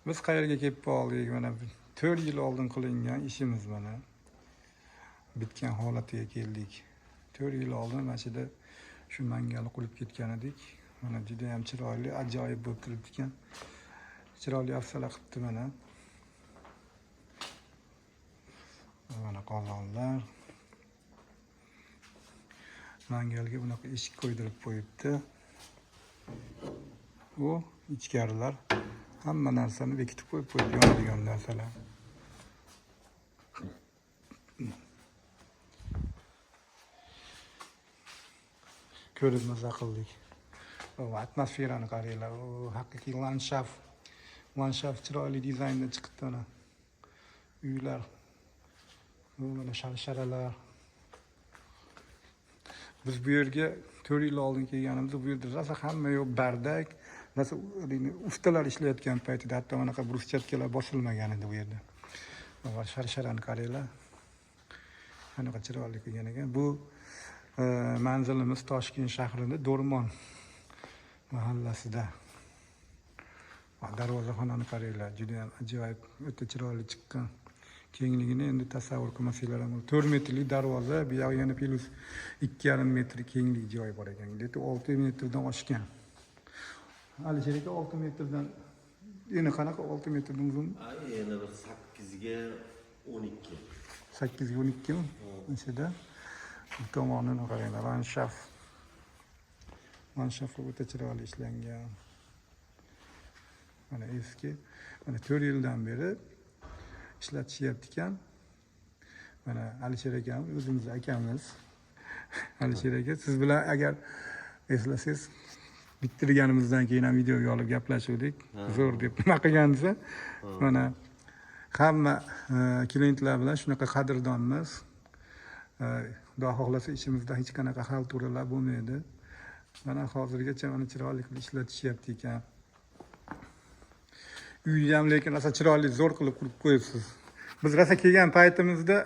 Biz qayerga kelib qoldik? Mana 4 yil oldin qilingan ishimiz mana bitgan holatiga keldik. 4 yil oldin mana shu yerda shu mangalni qurib ketgan edik. Mana juda ham chiroyli, ajoyib bo'lib turibdi ekan. Chiroyli afsala qilibdi mana. Mana qozonlar. Mangalga bunaqa eshik qo'ydirib qo'yibdi. U ichkarilar hamma narsani bekitib qo'yib qo'yibdi, yonadigan narsalar. Ko'rib maza qildik. O, atmosferani qaranglar. O, haqiqiy landshaft. Landshaft chiroyli dizaynda chiqibdi mana. Uylar. Bu mana sharsharalar. Biz bu yerga 4 yil oldin kelganimizda bu yerda rosa hamma yo'q bardak, rosa ustalar ishlayotgan paytida hatto manaqa bruschatkalar bosilmagan edi bu yerda. Va sharsharani qaranglar. Qanaqa chiroyli qilgan ekan. Bu manzilimiz Toshkent shahrida Do'rmon mahallasida. Va darvozaxonani qaranglar, juda ham ajoyib, o'ta chiroyli chiqqan. Kengligini endi tasavvur qilmasanglar ham bo'ladi. 4 metrlik darvoza, bu yog'i yana plus 2,5 metr kenglik joyi bor ekan. Где-то 6 metrdan oshgan. Alisher aka, 6 metrdan endi qanaqa 6 metrdan uzun? Ay, yana bir 8 ga 12. 8 ga 12 mi? Ichida. Bu tomonini qaranglar, landshaft. Landshaft o'ta chiroyli ishlangan. Mana eski, mana 4 yildan beri ishlatishyapti ekan. Mana Alisher akam, o'zimizni akamiz. Alisher aka, siz bilan agar eslasangiz, bittirganimizdan keyin ham videoga olib gaplashuvdik. Zo'r deb nima qilgansiz. Mana hamma klientlar bilan shunaqa qadrdonmiz. Xudo xohlasa, ishimizda hech qanaqa xalturalar bo'lmaydi. Mana hozirgacha mana chiroyli qilib ishlatishyapti ekan. Uyni ham lekin rosa chiroyli, zo'r qilib qurib qo'yibsiz. Biz rosa kelgan paytimizda